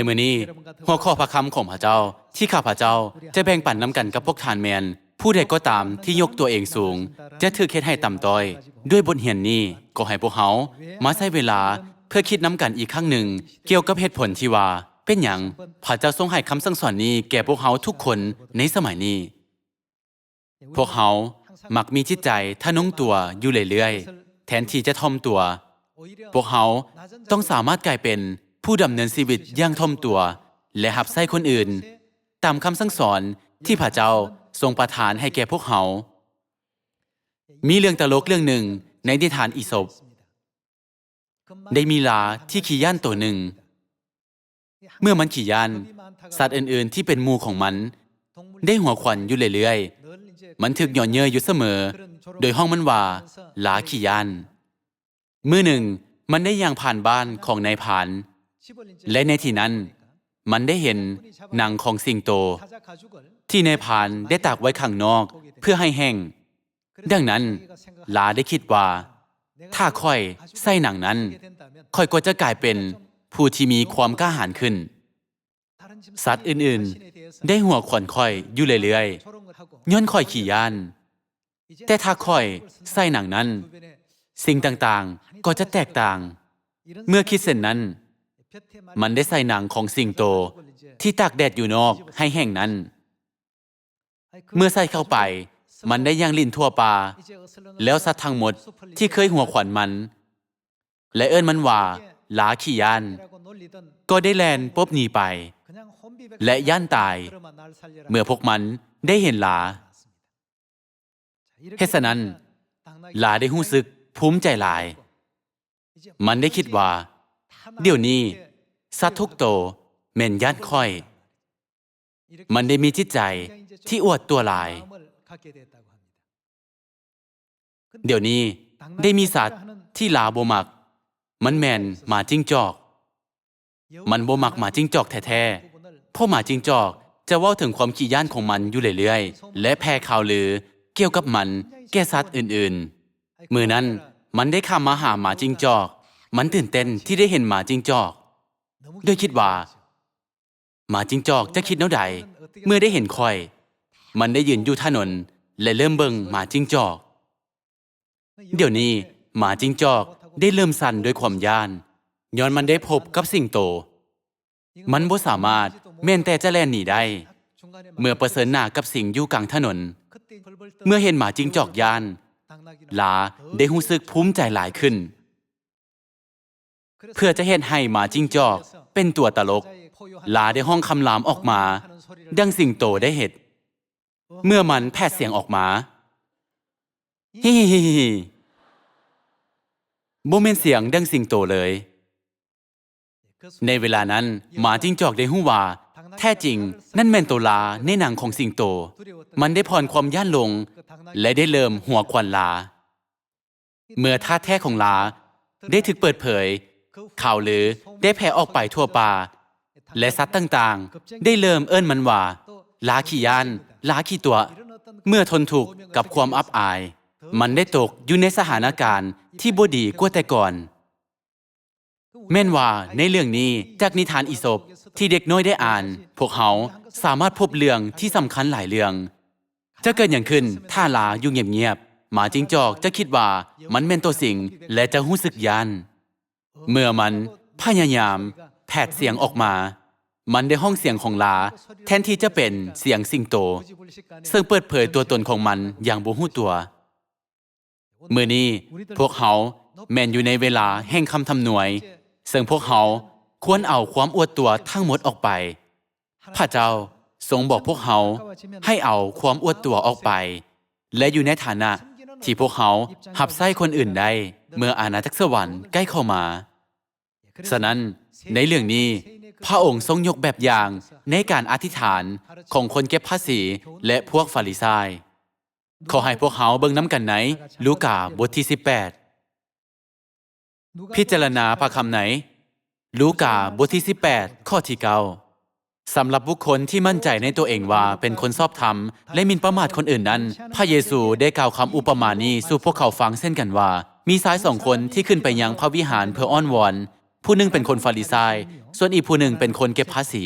ມື້ນີ້, ຫົວຂໍ້ພະຄຳຂອງພະເຈົ້າທີ່ຂ້າພະເຈົ້າຈະແບ່ງປັນນຳກັນກັບພວກທ່ານແມ່ນ, ຜູ້ໃດກໍຕາມທີ່ຍົກຕົວເອງສູງ ຈະຖືກເຮັດໃຫ້ຕ່ຳຕ້ອຍ. ດ້ວຍບົດຮຽນນີ້, ຂໍໃຫ້ພວກເຮົາມາໃຊ້ເວລາເພື່ອຄິດນຳກັນອີກຄັ້ງໜຶ່ງ ກ່ຽວກັບເຫດຜົນທີ່ວ່າ ເປັນຫຍັງພະເຈົ້າຊົງໃຫ້ຄຳສັ່ງສອນນີ້ແກ່ພວກເຮົາທຸກຄົນໃນສະໄໝນີ້. ພວກເຮົາມັກມີຈິດໃຈທະນົງຕົວຢູ່ເລື້ອຍໆ ແທນທີ່ຈະຖ່ອມຕົວ. ພວກເຮົາຕ້ອງສາມາດກາຍເປັນຜູ້ດຳເນີນຊີວິດຢ່າງຖ່ອມຕົວ ແລະ ຮັບໃຊ້ຄົນອື່ນຕາມຄຳສັ່ງສອນທີ່ພະເຈົ້າຊົງປະທານໃຫ້ແກ່ພວກເຮົາ. ມີເລື່ອງຕະຫຼົກເລື່ອງໜຶ່ງໃນນິທານອີສົບ. ໄດ້ມີລາທີ່ຂີ້ຢ້ານໂຕໜຶ່ງ. ເມື່ອມັນຂີ້ຢ້ານ, ສັດອື່ນໆທີ່ເປັນໝູ່ຂອງມັນໄດ້ຫົວຂວັນຢູ່ເລື້ອຍໆ. ມັນຖືກຫຍໍ້ເຍີ້ຍຢູ່ສະເໝີ, ໂດຍຮ້ອງມັນວ່າ ລາຂີ້ຢ້ານ. ມື້ໜຶ່ງ, ມັນໄດ້ຍ່າງຜ່ານບ້ານຂອງນາຍພານ, ແລະ ໃນທີ່ນັ້ນ, ມັນໄດ້ເຫັນໜັງຂອງສິງໂຕ ທີ່ນາຍພານໄດ້ຕາກໄວ້ຂ້າງນອກເພື່ອໃຫ້ແຫ້ງ. ດັ່ງນັ້ນ, ລາໄດ້ຄິດວ່າ, ຖ້າຂ້ອຍໃສ່ໜັງນັ້ນ, ຂ້ອຍກໍຈະກາຍເປັນຜູ້ທີ່ມີຄວາມກ້າຫານຂຶ້ນ. ສັດອື່ນໆໄດ້ຫົວຂວັນຂ້ອຍຢູ່ເລື້ອຍໆ, ຍ້ອນຂ້ອຍຂີ້ຢ້ານ. ແຕ່ຖ້າຂ້ອຍໃສ່ໜັງນັ້ນ, ສິ່ງຕ່າງໆກໍຈະແຕກຕ່າງ. ເມື່ອຄິດເຊັ່ນນັ້ນ, ມັນໄດ້ໃສ່ໜັງຂອງສິງໂຕທີ່ຕາກແດດຢູ່ນອກໃຫ້ແຫ້ງນັ້ນ. ເມື່ອໃສ່ເຂົ້າໄປ, ມັນໄດ້ຍ່າງຫຼິ້ນທົ່ວປ່າ, ແລ້ວສັດທັງໝົດທີ່ເຄີຍຫົວຂວັນມັນ ແລະ ເອີ້ນມັນວ່າ ລາຂີ້ຢ້ານ ກໍໄດ້ແລ່ນປົບໜີໄປ ແລະ ຢ້ານຕາຍ ເມື່ອພວກມັນໄດ້ເຫັນລາ. ເຮັດສະນັ້ນ, ລາໄດ້ຮູ້ສຶກພູມໃຈຫຼາຍ. ມັນໄດ້ຄິດວ່າ, ດຽວນີ້ສັດທຸກໂຕແມ່ນຢ້ານຂ້ອຍ. ມັນໄດ້ມີຈິດໃຈທີ່ອວດຕົວຫຼາຍ. ດຽວນີ້ໄດ້ມີສັດທີ່ລາບໍ່ມັກ, ມັນແມ່ນໝາຈິງຈອກ. ມັນບໍ່ມັກໝາຈິງຈອກແທ້ໆ, ເພາະໝາຈິງຈອກຈະເວົ້າເຖິງຄວາມຂີ້ຢ້ານຂອງມັນຢູ່ເລື້ອຍໆ ແລະ ແຜ່ຂ່າວລືກ່ຽວກັບມັນແກ່ສັດອື່ນໆ. ມື້ນັ້ນ, ມັນໄດ້ຂ້າມມາຫາໝາຈິງຈອກ. ມັນຕື່ນເຕັ້ນທີ່ໄດ້ເຫັນໝາຈິງຈອກ, ໂດຍຄິດວ່າ, ໝາຈິງຈອກຈະຄິດແນວໃດເມື່ອໄດ້ເຫັນຂ້ອຍ? ມັນໄດ້ຢືນຢູ່ຖະໜົນ ແລະ ເລີ່ມເບິ່ງໝາຈິງຈອກ. ດຽວນີ້ໝາຈິງຈອກໄດ້ເລີ່ມສັ່ນດ້ວຍຄວາມຢ້ານ, ຍ້ອນມັນໄດ້ພົບກັບສິງໂຕ. ມັນບໍ່ສາມາດແມ່ນແຕ່ຈະແລ່ນໜີໄດ້ ເມື່ອປະເຊີນໜ້າກັບສິງຢູ່ກາງຖະໜົນ. ເມື່ອເຫັນໝາຈິງຈອກຢ້ານ, ລາໄດ້ຮູ້ສຶກພູມໃຈຫຼາຍຂຶ້ນ. ເພື່ອຈະເຮັດໃຫ້ໝາຈິງຈອກເປັນຕົວຕະຫຼົກ, ລາໄດ້ຮ້ອງຄຳລາມອອກມາ ດັ່ງສິງໂຕໄດ້ເຮັດ ເມື່ອມັນແຜດສຽງອອກມາ, ຮີໆໆ. ບໍ່ແມ່ນສຽງດັ່ງສິງໂຕເລີຍ. ໃນເວລານັ້ນ, ໝາຈິງຈອກໄດ້ຮູ້ວ່າ ແທ້ຈິງນັ້ນແມ່ນໂຕລາໃນໜັງຂອງສິງໂຕ. ມັນໄດ້ຜ່ອນຄວາມຢ້ານລົງ ແລະ ໄດ້ເລີ່ມຫົວຂວັນລາ. ເມື່ອທ່າແທ້ຂອງລາໄດ້ຖືກເປີດເຜີຍ, ຂ່າວລືໄດ້ແຜ່ອອກໄປທົ່ວປ່າ ແລະ ສັດຕ່າງໆໄດ້ເລີ່ມເອີ້ນມັນວ່າ ລາຂີ້ຢ້ານ, ລາຂີ້ຕົວະ. ເມື່ອທົນທຸກກັບຄວາມອັບອາຍ, ມັນໄດ້ຕົກຢູ່ໃນສະຖານະການທີ່ບໍ່ດີກວ່າແຕ່ກ່ອນ. ແມ່ນວ່າໃນເລື່ອງນີ້, ຈາກນິທານອີສົບທີ່ເດັກນ້ອຍໄດ້ອ່ານ, ພວກເຮົາສາມາດພົບເລື່ອງທີ່ສຳຄັນຫຼາຍເລື່ອງ. ຈະເກີດຫຍັງຂຶ້ນຖ້າລາຢູ່ງຽບໆ? ໝາຈິງຈອກຈະຄິດວ່າມັນແມ່ນໂຕສິງ ແລະ ຈະຮູ້ສຶກຢ້ານ. ເມື່ອມັນພະຍາຍາມແຜດສຽງອອກມາ, ມັນໄດ້ຮ້ອງສຽງຂອງລາແທນທີ່ຈະເປັນສຽງສິງໂຕ, ເຊິ່ງເປີດເຜີຍຕົວຕົນຂອງມັນຢ່າງບໍ່ຮູ້ຕົວ. ມື້ນີ້ພວກເຮົາແມ່ນຢູ່ໃນເວລາແຫ່ງຄຳທຳນວຍ, ເຊິ່ງພວກເຮົາຄວນເອົາຄວາມອວດຕົວທັງໝົດອອກໄປ. ພະເຈົ້າຊົງບອກພວກເຮົາໃຫ້ເອົາຄວາມອວດຕົວອອກໄປ ແລະ ຢູ່ໃນຖານະທີ່ພວກເຮົາຮັບໃຊ້ຄົນອື່ນໄດ້ ເມື່ອອານາຈັກສະຫວັນໃກ້ເຂົ້າມາ. ສະນັ້ນ, ໃນເລື່ອງນີ້, ພະອົງຊົງຍົກແບບຢ່າງໃນການອະທິຖານຂອງຄົນເກັບພາສີ ແລະ ພວກຟາຣິຊາຍ. ຂໍໃຫ້ພວກເຮົາເບິ່ງນຳກັນໃນລູກາບົດທີສິບແປດ. ພິຈາລະນາພະຄຳໃນລູກາບົດທີສິບແປດ ຂໍ້ທີເກົ້າ. ສຳລັບບຸກຄົນທີ່ໝັ້ນໃຈໃນຕົວເອງວ່າເປັນຄົນຊອບທຳ ແລະ ໝິ່ນປະໝາດຄົນອື່ນນັ້ນ, ພະເຢຊູໄດ້ກ່າວຄຳອຸປະມານີ້ສູ່ພວກເຂົາຟັງເຊັ່ນກັນວ່າ, ມີຊາຍສອງຄົນທີ່ຂຶ້ນໄປຍັງພະວິຫານເພື່ອອ້ອນວອນ, ຜູ້ໜຶ່ງເປັນຄົນຟາຣິຊາຍ, ສ່ວນອີກຜູ້ໜຶ່ງເປັນຄົນເກັບພາສີ.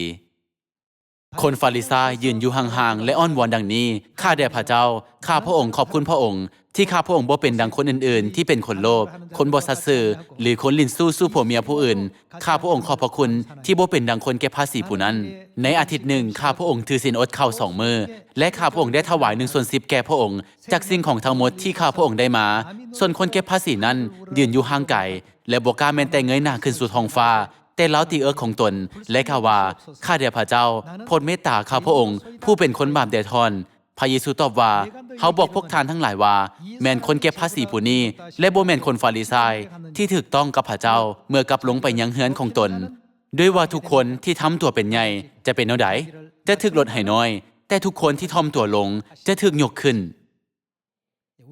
ຄົນຟາຣິຊາຍຢືນຢູ່ຫ່າງໆ ແລະ ອ້ອນວອນດັ່ງນີ້, ຂ້າແດ່ພະເຈົ້າ, ຂ້າພະອົງຂອບຄຸນພະອົງ ທີ່ຂ້າພະອົງບໍ່ເປັນດັ່ງຄົນອື່ນໆ ທີ່ເປັນຄົນໂລບ, ຄົນບໍ່ສັດຊື່ ຫຼື ຄົນຫຼິ້ນຊູ້ສູ່ຜົວເມຍຜູ້ອື່ນ. ຂ້າພະອົງຂອບພະຄຸນທີ່ບໍ່ເປັນດັ່ງຄົນເກັບພາສີຜູ້ນັ້ນ. ໃນອາທິດໜຶ່ງ ຂ້າພະອົງຖືສິນອົດເຂົ້າສອງມື້, ແລະ ຂ້າພະອົງໄດ້ຖວາຍໜຶ່ງສ່ວນສິບແກ່ພະອົງ ຈາກສິ່ງຂອງທັງໝົດທີ່ຂ້າພະອົງໄດ້ມາ. ສ່ວນຄົນເກັບພາສີນັ້ນຢືນຢູ່ຫ່າງໄກ ແລະ ບໍ່ກ້າແມ່ນແຕ່ເງີຍໜ້າຂຶ້ນສູ່ທ້ອງຟ້າ, ແຕ່ລາວຕີເອິກຂອງຕົນ ແລະ ກ່າວວ່າ, ຂ້າແດ່ພະເຈົ້າ, ໂປດເມດຕາຂ້າພະອົງ, ຜູ້ເປັນຄົນບາບແດ່ທ່ອນ. ພະເຢຊູຕອບວ່າ, ເຮົາບອກພວກທ່ານທັງຫຼາຍວ່າ, ແມ່ນຄົນເກັບພາສີຜູ້ນີ້ ແລະ ບໍ່ແມ່ນຄົນຟາຣິຊາຍ ທີ່ຖືກຕ້ອງກັບພະເຈົ້າ ເມື່ອກັບລົງໄປຍັງເຮືອນຂອງຕົນ. ດ້ວຍວ່າທຸກຄົນທີ່ທຳຕົວເປັນໃຫຍ່ຈະເປັນແນວໃດ? ຈະຖືກລົດໃຫ້ນ້ອຍ, ແຕ່ທຸກຄົນທີ່ຖ່ອມຕົວລົງຈະຖືກຍົກຂຶ້ນ.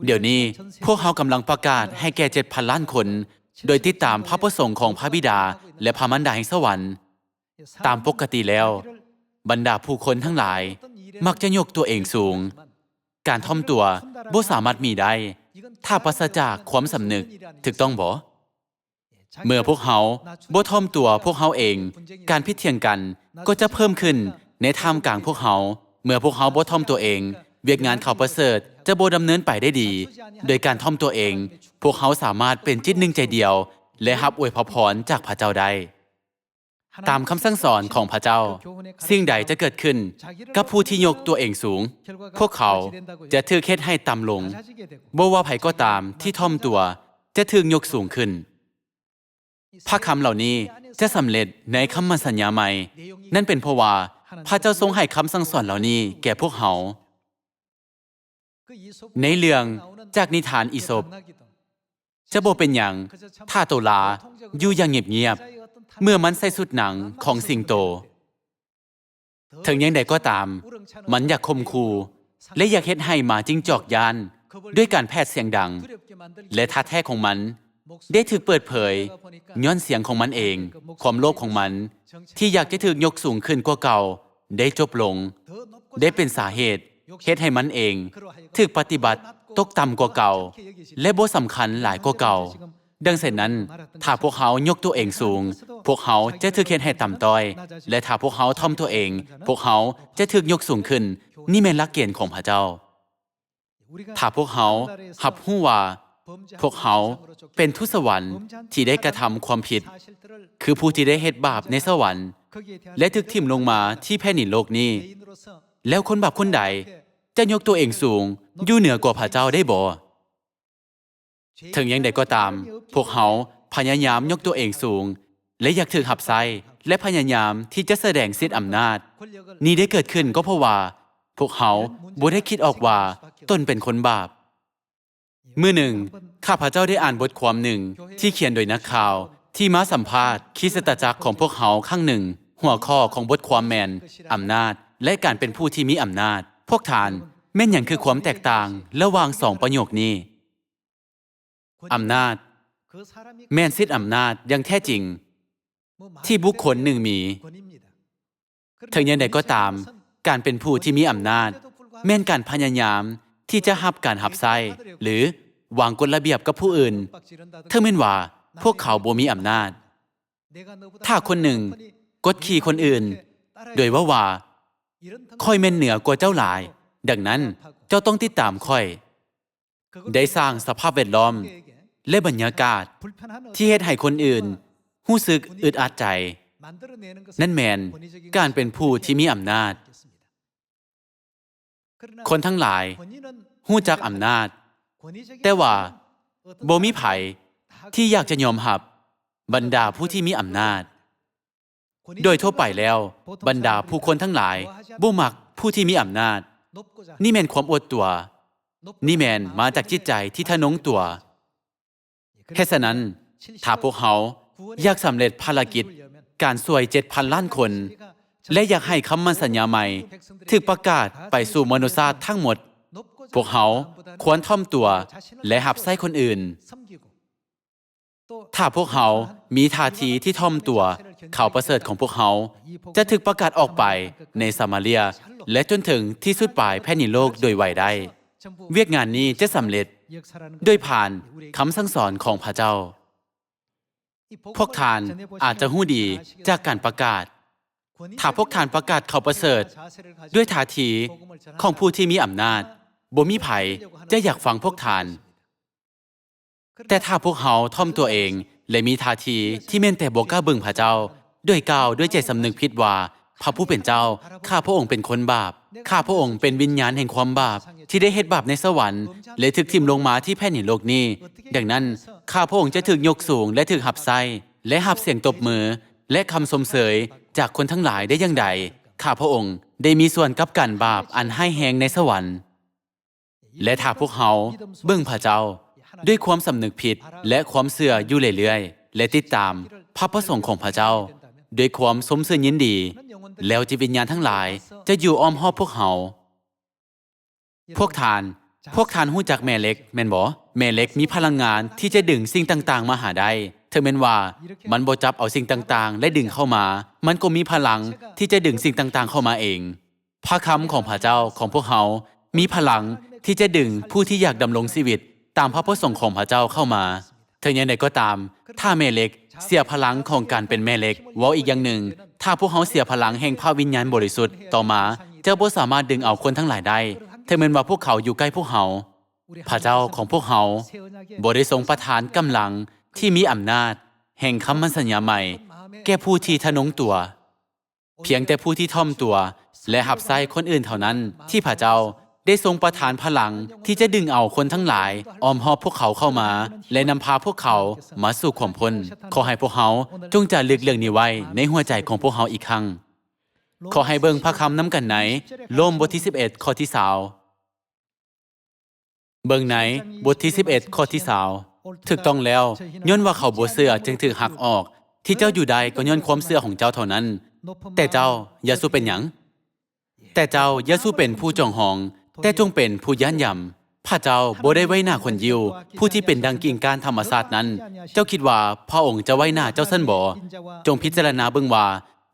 ດຽວນີ້ພວກເຮົາກຳລັງປະກາດໃຫ້ແກ່ເຈັດພັນລ້ານຄົນ ໂດຍຕິດຕາມພະປະສົງຂອງພະບິດາ ແລະ ພະມານດາແຫ່ງສະຫວັນ. ຕາມປົກກະຕິແລ້ວ, ບັນດາຜູ້ຄົນທັງຫຼາຍມັກຈະຍົກຕົວເອງສູງ. ການຖ່ອມຕົວບໍ່ສາມາດມີໄດ້ ຖ້າປາສະຈາກຄວາມສຳນຶກ, ຖືກຕ້ອງບໍ່? ເມື່ອພວກເຮົາບໍ່ຖ່ອມຕົວພວກເຮົາເອງ, ການຜິດຖຽງກັນກໍຈະເພີ່ມຂຶ້ນໃນທ່າມກາງພວກເຮົາ. ເມື່ອພວກເຮົາບໍ່ຖ່ອມຕົວເອງ, ວຽກງານຂ່າວປະເສີດຈະບໍ່ດຳເນີນໄປໄດ້ດີ. ໂດຍການຖ່ອມຕົວເອງ, ພວກເຮົາສາມາດເປັນຈິດໜຶ່ງໃຈດຽວ ແລະ ຮັບອວຍພະພອນຈາກພະເຈົ້າໄດ້. ຕາມຄຳສັ່ງສອນຂອງພະເຈົ້າ, ສິ່ງໃດຈະເກີດຂຶ້ນກັບຜູ້ທີ່ຍົກຕົວເອງສູງ? ພວກເຂົາຈະຖືກເຮັດໃຫ້ຕ່ຳລົງ. ບໍ່ວ່າໃຜກໍຕາມທີ່ຖ່ອມຕົວຈະຖືກຍົກສູງຂຶ້ນ. ພະຄຳເຫຼົ່ານີ້ຈະສຳເລັດໃນຄຳໝັ້ນສັນຍາໃໝ່. ນັ້ນເປັນເພາະວ່າພະເຈົ້າຊົງໃຫ້ຄຳສັ່ງສອນເຫຼົ່ານີ້ແກ່ພວກເຮົາ. ໃນເລື່ອງຈາກນິທານອີສົບ, ຈະບໍ່ເປັນຫຍັງຖ້າໂຕລາຢູ່ຢ່າງງຽບໆ ເມື່ອມັນໃສ່ຊຸດໜັງຂອງສິງໂຕ. ເຖິງຢ່າງໃດກໍຕາມ, ມັນຢາກຂົ່ມຂູ່ ແລະ ຢາກເຮັດໃຫ້ໝາຈິງຈອກຢ້ານດ້ວຍການແຜດສຽງດັງ, ແລະ ທ່າແທ້ຂອງມັນໄດ້ຖືກເປີດເຜີຍຍ້ອນສຽງຂອງມັນເອງ. ຄວາມໂລບຂອງມັນທີ່ຢາກຈະຖືກຍົກສູງຂຶ້ນກວ່າເກົ່າໄດ້ຈົບລົງ, ໄດ້ເປັນສາເຫດເຮັດໃຫ້ມັນເອງຖືກປະຕິບັດຕົກຕ່ຳກວ່າເກົ່າ ແລະ ບໍ່ສຳຄັນຫຼາຍກວ່າເກົ່າ. ດັ່ງເຊັ່ນນັ້ນ, ຖ້າພວກເຮົາຍົກຕົວເອງສູງ, ພວກເຮົາຈະຖືກເຮັດໃຫ້ຕ່ຳຕ້ອຍ, ແລະ ຖ້າພວກເຮົາຖ່ອມຕົວເອງ, ພວກເຮົາຈະຖືກຍົກສູງຂຶ້ນ. ນີ້ແມ່ນຫຼັກເກນຂອງພະເຈົ້າ. ຖ້າພວກເຮົາຮັບຮູ້ວ່າພວກເຮົາເປັນທູດສະຫວັນທີ່ໄດ້ກະທຳຄວາມຜິດ, ຄືຜູ້ທີ່ໄດ້ເຮັດບາບໃນສະຫວັນ ແລະ ຖືກຖິ້ມລົງມາທີ່ແຜ່ນດິນໂລກນີ້, ແລ້ວຄົນບາບຄົນໃດຈະຍົກຕົວເອງສູງຢູ່ເໜືອກວ່າພະເຈົ້າໄດ້ບໍ? ເຖິງຢ່າງໃດກໍຕາມ, ພວກເຮົາພະຍາຍາມຍົກຕົວເອງສູງ ແລະ ຢາກຖືກຮັບໃຊ້ ແລະ ພະຍາຍາມທີ່ຈະສະແດງສິດອຳນາດ. ນີ້ໄດ້ເກີດຂຶ້ນກໍເພາະວ່າພວກເຮົາບໍ່ໄດ້ຄິດອອກວ່າຕົນເປັນຄົນບາບ. ມື້ໜຶ່ງ, ຂ້າພະເຈົ້າໄດ້ອ່ານບົດຄວາມໜຶ່ງທີ່ຂຽນໂດຍນັກຂ່າວທີ່ມາສຳພາດຄຣິສຕະຈັກຂອງພວກເຮົາຄັ້ງໜຶ່ງ. ຫົວຂໍ້ຂອງບົດຄວາມແມ່ນ ອຳນາດ ແລະ ການເປັນຜູ້ທີ່ມີອຳນາດ. ພວກທ່ານ, ແມ່ນຫຍັງຄືຄວາມແຕກຕ່າງລະຫວ່າງສອງປະໂຫຍກນີ້? ອຳນາດແມ່ນສິດອຳນາດຢ່າງແທ້ຈິງທີ່ບຸກຄົນໜຶ່ງມີ. ເຖິງຢ່າງໃດກໍຕາມ, ການເປັນຜູ້ທີ່ມີອຳນາດແມ່ນການພະຍາຍາມທີ່ຈະຮັບການຮັບໃຊ້ ຫຼື ວາງກົດລະບຽບກັບຜູ້ອື່ນ, ເຖິງແມ່ນວ່າພວກເຂົາບໍ່ມີອຳນາດ. ຖ້າຄົນໜຶ່ງກົດຂີ່ຄົນອື່ນໂດຍເວົ້າວ່າ, ຂ້ອຍແມ່ນເໜືອກວ່າເຈົ້າຫຼາຍ, ດັ່ງນັ້ນເຈົ້າຕ້ອງຕິດຕາມຂ້ອຍ. ໄດ້ສ້າງສະພາບແວດລ້ອມ ແລະ ບັນຍາກາດທີ່ເຮັດໃຫ້ຄົນອື່ນຮູ້ສຶກອຶດອັດໃຈ. ນັ້ນແມ່ນການເປັນຜູ້ທີ່ມີອຳນາດ. ຄົນທັງຫຼາຍຮູ້ຈັກອຳນາດ, ແຕ່ວ່າບໍ່ມີໃຜທີ່ຢາກຈະຍອມຮັບບັນດາຜູ້ທີ່ມີອຳນາດ. ໂດຍທົ່ວໄປແລ້ວ, ບັນດາຜູ້ຄົນທັງຫຼາຍບໍ່ມັກຜູ້ທີ່ມີອຳນາດ. ນີ້ແມ່ນຄວາມອວດຕົວ. ນີ້ແມ່ນມາຈາກຈິດໃຈທີ່ທະນົງຕົວ. ເຫດສະນັ້ນ, ຖ້າພວກເຮົາຢາກສຳເລັດພາລະກິດການຊ່ວຍເຈັດພັນລ້ານຄົນ ແລະ ຢາກໃຫ້ຄຳໝັ້ນສັນຍາໃໝ່ຖືກປະກາດໄປສູ່ມະນຸດຊາດທັງໝົດ, ພວກເຮົາຄວນຖ່ອມຕົວ ແລະ ຮັບໃຊ້ຄົນອື່ນ. ຖ້າພວກເຮົາມີທ່າທີທີ່ຖ່ອມຕົວ, ຂ່າວປະເສີດຂອງພວກເຮົາຈະຖືກປະກາດອອກໄປໃນສະມາເຣຍ ແລະ ຈົນເຖິງທີ່ສຸດປາຍແຜ່ນດິນໂລກໂດຍໄວໄດ້. ວຽກງານນີ້ຈະສຳເລັດໂດຍຜ່ານຄຳສັ່ງສອນຂອງພະເຈົ້າ. ພວກທ່ານອາດຈະຮູ້ດີຈາກການປະກາດ. ຖ້າພວກທ່ານປະກາດຂ່າວປະເສີດດ້ວຍທ່າທີຂອງຜູ້ທີ່ມີອຳນາດ, ບໍ່ມີໃຜຈະຢາກຟັງພວກທ່ານ. ແຕ່ຖ້າພວກເຮົາຖ່ອມຕົວເອງ ແລະ ມີທ່າທີທີ່ແມ່ນແຕ່ບໍ່ກ້າເບິ່ງພະເຈົ້າ, ໂດຍກ່າວດ້ວຍໃຈສຳນຶກຜິດວ່າ, ພະຜູ້ເປັນເຈົ້າ, ຂ້າພະອົງເປັນຄົນບາບ, ຂ້າພະອົງເປັນວິນຍານແຫ່ງຄວາມບາບ ທີ່ໄດ້ເຮັດບາບໃນສະຫວັນ ແລະ ຖືກຖິ້ມລົງມາທີ່ແຜ່ນດິນໂລກນີ້. ດັ່ງນັ້ນ, ຂ້າພະອົງຈະຖືກຍົກສູງ ແລະ ຖືກຮັບໃຊ້ ແລະ ຮັບສຽງຕົບມື ແລະ ຄຳຊົມເຊີຍຈາກຄົນທັງຫຼາຍໄດ້ຢ່າງໃດ? ຂ້າພະອົງໄດ້ມີສ່ວນກັບການບາບອັນຮ້າຍແຮງໃນສະຫວັນ. ແລະ ຖ້າພວກເຮົາເບິ່ງພະເຈົ້າດ້ວຍຄວາມສຳນຶກຜິດ ແລະ ຄວາມເຊື່ອຢູ່ເລື້ອຍໆ ແລະ ຕິດຕາມພະປະສົງຂອງພະເຈົ້າດ້ວຍຄວາມຊົມຊື່ນຍິນດີ, ແລ້ວຈິດວິນຍານທັງຫຼາຍຈະຢູ່ອ້ອມຮອບພວກເຮົາ. ພວກທ່ານ, ພວກທ່ານຮູ້ຈັກແມ່ເຫຼັກແມ່ນບໍ່? ແມ່ເຫຼັກມີພະລັງງານທີ່ຈະດຶງສິ່ງຕ່າງໆມາຫາໄດ້. ເຖິງແມ່ນວ່າມັນບໍ່ຈັບເອົາສິ່ງຕ່າງໆ ແລະ ດຶງເຂົ້າມາ, ມັນກໍມີພະລັງທີ່ຈະດຶງສິ່ງຕ່າງໆເຂົ້າມາເອງ. ພະຄຳຂອງພະເຈົ້າຂອງພວກເຮົາມີພະລັງທີ່ຈະດຶງຜູ້ທີ່ຢາກດຳລົງຊີວິດຕາມພະປະສົງຂອງພະເຈົ້າເຂົ້າມາ. ເຖິງຢ່າງໃດກໍຕາມ, ຖ້າແມ່ເຫຼັກເສຍພະລັງຂອງການເປັນແມ່ເຫຼັກ, ເວົ້າອີກຢ່າງໜຶ່ງ, ຖ້າພວກເຮົາເສຍພະລັງແຫ່ງພະວິນຍານບໍລິສຸດ, ຕໍ່ມາເຈົ້າບໍ່ສາມາດດຶງເອົາຄົນທັງຫຼາຍໄດ້, ເຖິງແມ່ນວ່າພວກເຂົາຢູ່ໃກ້ພວກເຮົາ. ພະເຈົ້າຂອງພວກເຮົາບໍ່ໄດ້ຊົງປະທານກຳລັງທີ່ມີອຳນາດແຫ່ງຄຳໝັ້ນສັນຍາໃໝ່ແກ່ຜູ້ທີ່ທະນົງຕົວ. ພຽງແຕ່ຜູ້ທີ່ຖ່ອມຕົວ ແລະ ຮັບໃຊ້ຄົນອື່ນເທົ່ານັ້ນ ທີ່ພະເຈົ້າໄດ້ຊົງປະທານພະລັງທີ່ຈະດຶງເອົາຄົນທັງຫຼາຍອ້ອມຮອບພວກເຂົາເຂົ້າມາ ແລະ ນຳພາພວກເຂົາມາສູ່ຄວາມພົ້ນ. ຂໍໃຫ້ພວກເຮົາຈົ່ງຈາລຶກເລື່ອງນີ້ໄວ້ໃນຫົວໃຈຂອງພວກເຮົາອີກຄັ້ງ. ຂໍໃຫ້ເບິ່ງພະຄຳນຳກັນໃນໂລມບົດທີສິບເອັດ ຂໍ້ທີຊາວ. ເບິ່ງໃນບົດທີສິບເອັດ ຂໍ້ທີຊາວ. ຖືກຕ້ອງແລ້ວ, ຍ້ອນວ່າເຂົາບໍ່ເຊື່ອຈຶ່ງຖືກຫັກອອກ. ທີ່ເຈົ້າຢູ່ໄດ້ກໍຍ້ອນຄວາມເຊື່ອຂອງເຈົ້າເທົ່ານັ້ນ. ແຕ່ເຈົ້າຢ່າສູ່ເປັນຫຍັງ? ແຕ່ເຈົ້າຢ່າສູ່ເປັນຜູ້ຈອງຫອງ, ແຕ່ຈົ່ງເປັນຜູ້ຢ້ານຢຳ. ພະເຈົ້າບໍ່ໄດ້ໄຫວ້ໜ້າຄົນຢິວຜູ້ທີ່ເປັນດັ່ງກິ່ງກ້ານທຳມະຊາດນັ້ນ. ເຈົ້າຄິດວ່າພະອົງຈະໄຫວ້ໜ້າເຈົ້າຊັ້ນບໍ? ຈົ່ງພິຈາລະນາເບິ່ງວ່າ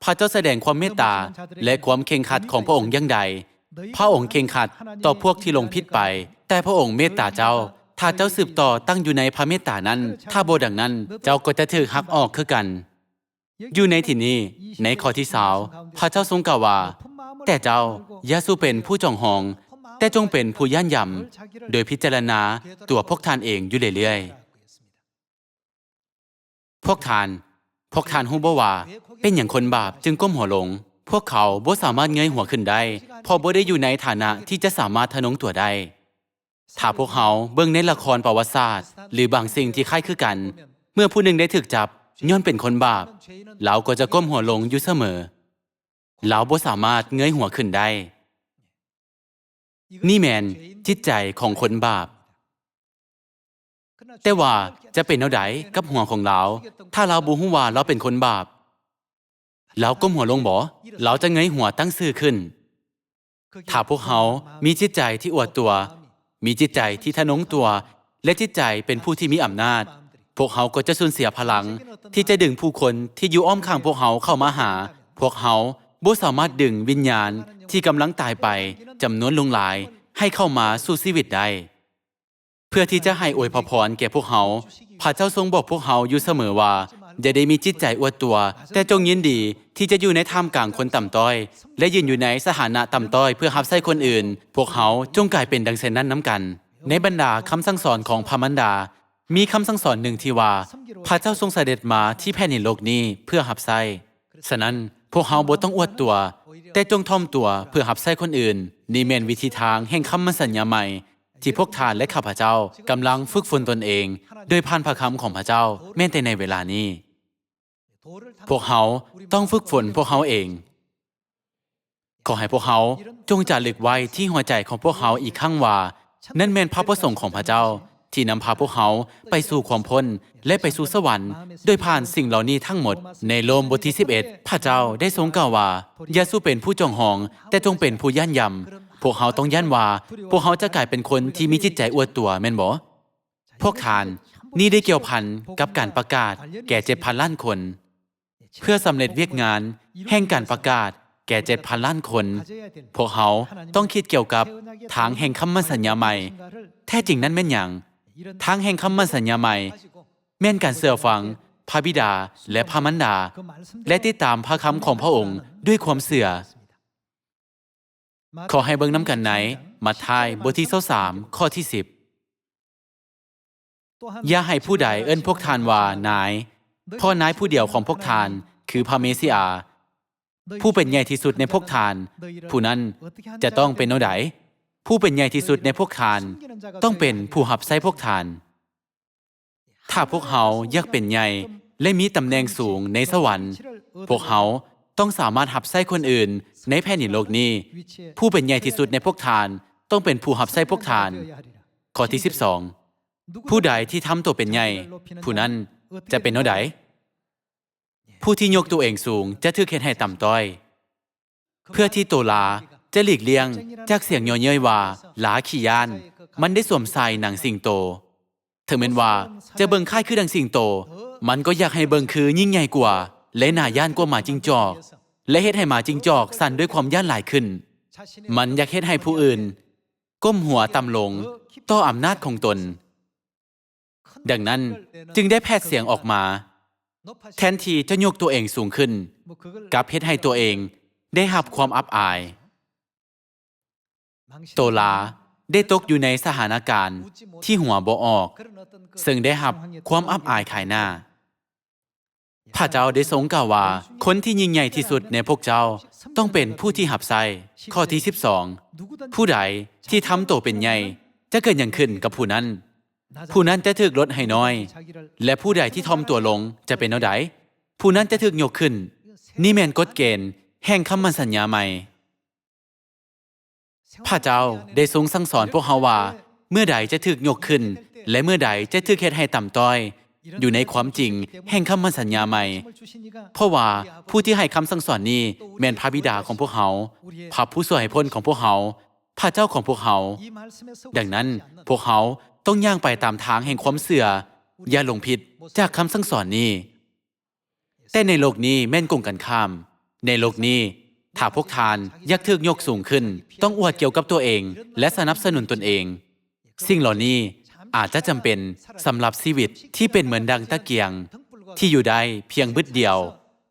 ພະເຈົ້າສະແດງຄວາມເມດຕາ ແລະ ຄວາມເຄັ່ງຄັດຂອງພະອົງຢ່າງໃດ. ພະອົງເຄັ່ງຄັດຕໍ່ພວກທີ່ຫຼົງຜິດໄປ, ແຕ່ພະອົງເມດຕາເຈົ້າ ຖ້າເຈົ້າສືບຕໍ່ຕັ້ງຢູ່ໃນພະເມດຕານັ້ນ. ຖ້າບໍ່ດັ່ງນັ້ນ, ເຈົ້າກໍຈະຖືກຫັກອອກຄືກັນ. ຢູ່ໃນທີ່ນີ້, ໃນຂໍ້ທີຊາວ, ພະເຈົ້າຊົງກ່າວວ່າ, ແຕ່ເຈົ້າຢ່າສູ່ເປັນຜູ້ຈອງຫອງ, ແຕ່ຈົ່ງເປັນຜູ້ຢ້ານຢຳ, ໂດຍພິຈາລະນາຕົວພວກທ່ານເອງຢູ່ເລື້ອຍໆ. ພວກທ່ານ, ພວກທ່ານຮູ້ບໍ່ວ່າເປັນຫຍັງຄົນບາບຈຶ່ງກົ້ມຫົວລົງ? ພວກເຂົາບໍ່ສາມາດເງີຍຫົວຂຶ້ນໄດ້, ເພາະບໍ່ໄດ້ຢູ່ໃນຖານະທີ່ຈະສາມາດທະນົງຕົວໄດ້. ຖ້າພວກເຮົາເບິ່ງໃນລະຄອນປະຫວັດສາດ ຫຼື ບາງສິ່ງທີ່ຄ້າຍຄືກັນ, ເມື່ອຜູ້ໜຶ່ງໄດ້ຖືກຈັບຍ້ອນເປັນຄົນບາບ, ລາວກໍຈະກົ້ມຫົວລົງຢູ່ສະເໝີ. ລາວບໍ່ສາມາດເງີຍຫົວຂຶ້ນໄດ້. ນີ້ແມ່ນຈິດໃຈຂອງຄົນບາບ. ແຕ່ວ່າຈະເປັນແນວໃດກັບຫົວຂອງລາວ ຖ້າລາວບໍ່ຮູ້ວ່າລາວເປັນຄົນບາບ? ລາວກົ້ມຫົວລົງບໍ? ລາວຈະເງີຍຫົວຕັ້ງຊື່ຂຶ້ນ. ຖ້າພວກເຮົາມີຈິດໃຈທີ່ອວດຕົວ, ມີຈິດໃຈທີ່ທະນົງຕົວ ແລະ ຈິດໃຈເປັນຜູ້ທີ່ມີອຳນາດ, ພວກເຮົາກໍຈະສູນເສຍພະລັງທີ່ຈະດຶງຜູ້ຄົນທີ່ຢູ່ອ້ອມຂ້າງພວກເຮົາເຂົ້າມາຫາ. ພວກເຮົາບໍ່ສາມາດດຶງວິນຍານທີ່ກຳລັງຕາຍໄປຈຳນວນຫຼວງຫຼາຍໃຫ້ເຂົ້າມາສູ່ຊີວິດໄດ້. ເພື່ອທີ່ຈະໃຫ້ອວຍພະພອນແກ່ພວກເຮົາ, ພະເຈົ້າຊົງບອກພວກເຮົາຢູ່ສະເໝີວ່າ, ຢ່າໄດ້ມີຈິດໃຈອວດຕົວ, ແຕ່ຈົ່ງຍິນດີທີ່ຈະຢູ່ໃນທ່າມກາງຄົນຕ່ຳຕ້ອຍ ແລະ ຢືນຢູ່ໃນສະຖານະຕ່ຳຕ້ອຍເພື່ອຮັບໃຊ້ຄົນອື່ນ. ພວກເຮົາຈົ່ງກາຍເປັນດັ່ງເຊັ່ນນັ້ນນຳກັນ. ໃນບັນດາຄຳສັ່ງສອນຂອງພະມານດາ, ມີຄຳສັ່ງສອນໜຶ່ງທີ່ວ່າ, ພະເຈົ້າຊົງສະເດັດມາທີ່ແຜ່ນດິນໂລກນີ້ເພື່ອຮັບໃຊ້. ສະນັ້ນ, ພວກເຮົາບໍ່ຕ້ອງອວດຕົວ, ແຕ່ຈົ່ງຖ່ອມຕົວເພື່ອຮັບໃຊ້ຄົນອື່ນ. ນີ້ແມ່ນວິທີທາງແຫ່ງຄຳໝັ້ນສັນຍາໃໝ່ ທີ່ພວກທ່ານ ແລະ ຂ້າພະເຈົ້າກຳລັງຝຶກຝົນຕົນເອງ ໂດຍຜ່ານພະຄຳຂອງພະເຈົ້າ ແມ່ນແຕ່ໃນເວລານີ້. ພວກເຮົາຕ້ອງຝຶກຝົນພວກເຮົາເອງ. ຂໍໃຫ້ພວກເຮົາຈົ່ງຈາລຶກໄວ້ທີ່ຫົວໃຈຂອງພວກເຮົາອີກຄັ້ງວ່າ, ນັ້ນແມ່ນພະປະສົງຂອງພະເຈົ້າ ທີ່ນຳພາພວກເຮົາໄປສູ່ຄວາມພົ້ນ ແລະ ໄປສູ່ສະຫວັນ ໂດຍຜ່ານສິ່ງເຫຼົ່ານີ້ທັງໝົດ. ໃນໂລມບົດທີສິບເອັດ ພະເຈົ້າໄດ້ຊົງກ່າວວ່າ, ຢ່າສູ່ເປັນຜູ້ຈອງຫອງ, ແຕ່ຈົ່ງເປັນຜູ້ຢ້ານຢຳ. ພວກເຮົາຕ້ອງຢ້ານວ່າ ພວກເຮົາຈະກາຍເປັນຄົນທີ່ມີຈິດໃຈອວດຕົວ, ແມ່ນບໍ່? ພວກທ່ານ, ນີ້ໄດ້ກ່ຽວພັນກັບການປະກາດແກ່ເຈັດພັນລ້ານຄົນ. ເພື່ອສຳເລັດວຽກງານແຫ່ງການປະກາດແກ່ເຈັດພັນລ້ານຄົນ, ພວກເຮົາຕ້ອງຄິດກ່ຽວກັບທາງແຫ່ງຄຳໝັ້ນສັນຍາໃໝ່. ແທ້ຈິງນັ້ນແມ່ນຫຍັງ? ທາງແຫ່ງຄຳໝັ້ນສັນຍາໃໝ່ ແມ່ນການເຊື່ອຟັງ ພະບິດາ ແລະ ພະມານດາ ແລະ ຕິດຕາມພະຄຳຂອງພະອົງດ້ວຍຄວາມເຊື່ອ. ຂໍໃຫ້ເບິ່ງນຳກັນໃນ ມັດທາຍ ບົດທີຊາວສາມ ຂໍ້ທີສິບ. ຢ່າໃຫ້ຜູ້ໃດເອີ້ນພວກທ່ານວ່ານາຍ, ເພາະນາຍຜູ້ດຽວຂອງພວກທ່ານຄືພະເມຊິອາ, ຜູ້ເປັນໃຫຍ່ທີ່ສຸດໃນພວກທ່ານ ຜູ້ນັ້ນຈະຕ້ອງເປັນແນວໃດ? ຜູ້ເປັນໃຫຍ່ທີ່ສຸດໃນພວກທ່ານ ຕ້ອງເປັນຜູ້ຮັບໃຊ້ພວກທ່ານ. ຖ້າພວກເຮົາຢາກເປັນໃຫຍ່ ແລະ ມີຕຳແໜ່ງສູງໃນສະຫວັນ, ພວກເຮົາຕ້ອງສາມາດຮັບໃຊ້ຄົນອື່ນໃນແຜ່ນດິນໂລກນີ້. ຜູ້ເປັນໃຫຍ່ທີ່ສຸດໃນພວກທ່ານ ຕ້ອງເປັນຜູ້ຮັບໃຊ້ພວກທ່ານ. ຂໍ້ທີສິບສອງ. ຜູ້ໃດທີ່ທຳຕົວເປັນໃຫຍ່ ຜູ້ນັ້ນຈະເປັນແນວໃດ? ຜູ້ທີ່ຍົກຕົວເອງສູງຈະຖືກເຮັດໃຫ້ຕ່ຳຕ້ອຍ. ເພື່ອທີ່ໂຕລາຈະຫຼີກລ່ຽງຈາກສຽງເຍີ້ອເຍີ້ຍວ່າລາຂີ້ຢ້ານ, ມັນໄດ້ສວມໃສ່ໜັງສິງໂຕ. ເຖິງແມ່ນວ່າຈະເບິ່ງຄ້າຍຄືດັ່ງສິງໂຕ, ມັນກໍຢາກໃຫ້ເບິ່ງຄືຍິ່ງໃຫຍ່ກວ່າ ແລະ ໜ້າຢ້ານກວ່າໝາຈິງຈອກ, ແລະ ເຮັດໃຫ້ໝາຈິງຈອກສັ່ນດ້ວຍຄວາມຢ້ານຫຼາຍຂຶ້ນ. ມັນຢາກເຮັດໃຫ້ຜູ້ອື່ນກົ້ມຫົວຕ່ຳລົງຕໍ່ອຳນາດຂອງຕົນ. ດັ່ງນັ້ນຈຶ່ງໄດ້ແຜດສຽງອອກມາ, ແທນທີ່ຈະຍົກຕົວເອງສູງຂຶ້ນ, ກັບເຮັດໃຫ້ຕົວເອງໄດ້ຮັບຄວາມອັບອາຍ. ໂຕລາໄດ້ຕົກຢູ່ໃນສະຖານະການທີ່ຫົວບໍ່ອອກ, ເຊິ່ງໄດ້ຮັບຄວາມອັບອາຍຂາຍໜ້າ. ພະເຈົ້າໄດ້ຊົງກ່າວວ່າ, ຄົນທີ່ຍິ່ງໃຫຍ່ທີ່ສຸດໃນພວກເຈົ້າຕ້ອງເປັນຜູ້ທີ່ຮັບໃຊ້. ຂໍ້ທີສິບສອງ. ຜູ້ໃດທີ່ທຳໂຕເປັນໃຫຍ່ ຈະເກີດຫຍັງຂຶ້ນກັບຜູ້ນັ້ນ? ຜູ້ນັ້ນຈະຖືກລົດໃຫ້ນ້ອຍ, ແລະ ຜູ້ໃດທີ່ຖ່ອມຕົວລົງຈະເປັນແນວໃດ? ຜູ້ນັ້ນຈະຖືກຍົກຂຶ້ນ. ນີ້ແມ່ນກົດເກນແຫ່ງຄຳໝັ້ນສັນຍາໃໝ່. ພະເຈົ້າໄດ້ຊົງສັ່ງສອນພວກເຮົາວ່າ ເມື່ອໃດຈະຖືກຍົກຂຶ້ນ ແລະ ເມື່ອໃດຈະຖືກເຮັດໃຫ້ຕ່ຳຕ້ອຍ ຢູ່ໃນຄວາມຈິງແຫ່ງຄຳໝັ້ນສັນຍາໃໝ່, ເພາະວ່າຜູ້ທີ່ໃຫ້ຄຳສັ່ງສອນນີ້ແມ່ນພະບິດາຂອງພວກເຮົາ, ພະຜູ້ຊ່ວຍໃຫ້ພົ້ນຂອງພວກເຮົາ, ພະເຈົ້າຂອງພວກເຮົາ. ດັ່ງນັ້ນ, ພວກເຮົາຕ້ອງຍ່າງໄປຕາມທາງແຫ່ງຄວາມເຊື່ອ, ຢ່າຫຼົງຜິດຈາກຄຳສັ່ງສອນນີ້. ແຕ່ໃນໂລກນີ້ແມ່ນກົງກັນຂ້າມ. ໃນໂລກນີ້, ຖ້າພວກທ່ານຢາກຖືກຍົກສູງຂຶ້ນ, ຕ້ອງອວດກ່ຽວກັບຕົວເອງ ແລະ ສະໜັບສະໜູນຕົນເອງ. ສິ່ງເຫຼົ່ານີ້ອາດຈະຈຳເປັນສຳລັບຊີວິດທີ່ເປັນເໝືອນດັ່ງຕະກຽງທີ່ຢູ່ໄດ້ພຽງບຶດດຽວ